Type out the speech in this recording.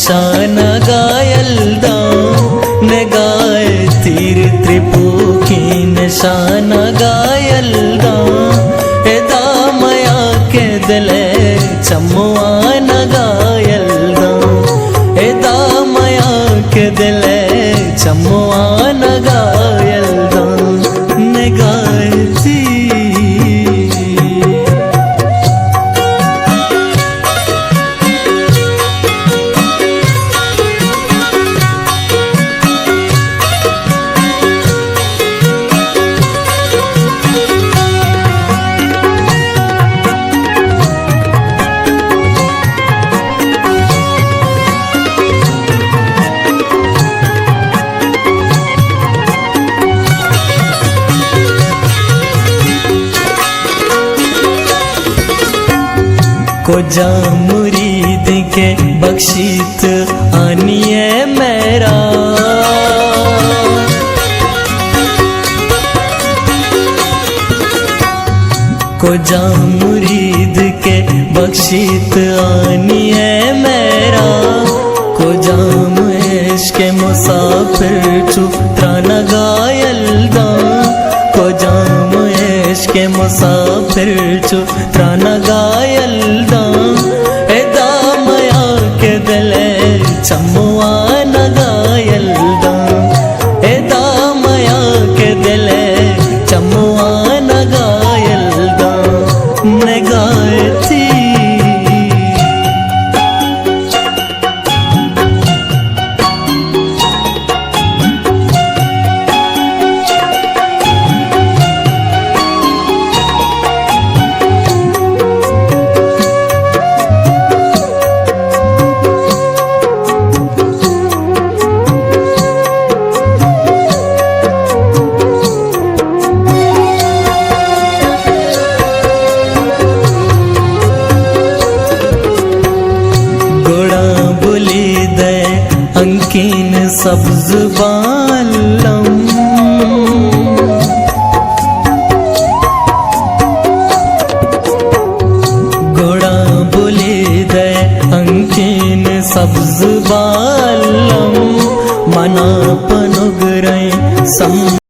شانگا یلداں، نگاہ تیر ترپوکیں نشانگا یلداں، ادا میاں کہ دل ءِ چموانگا یلداں، ادا میاں کہ دل ءِ چموانگا یلداں، نگاہ تیر کجام مرید کہ بخشیت آنی ءِ مہرا، کجام مرید کہ بخشیت آنی ءِ مہرا، کجام عشق مسافر چو ترانگا یلداں، کجام عشق مسافر چو ترانگا یلداں، ادا میاں کہ دل ءِ چموانگا یلداں، ادا میاں کہ دل ءِ چموانگا یلداں، نگاہ تیر گڑا بلیدہ ءِ ہنکین سبز بالم، گڑا بلیدہ ءِ ہنکین سبز بالم، منا پہ نگرئیں سم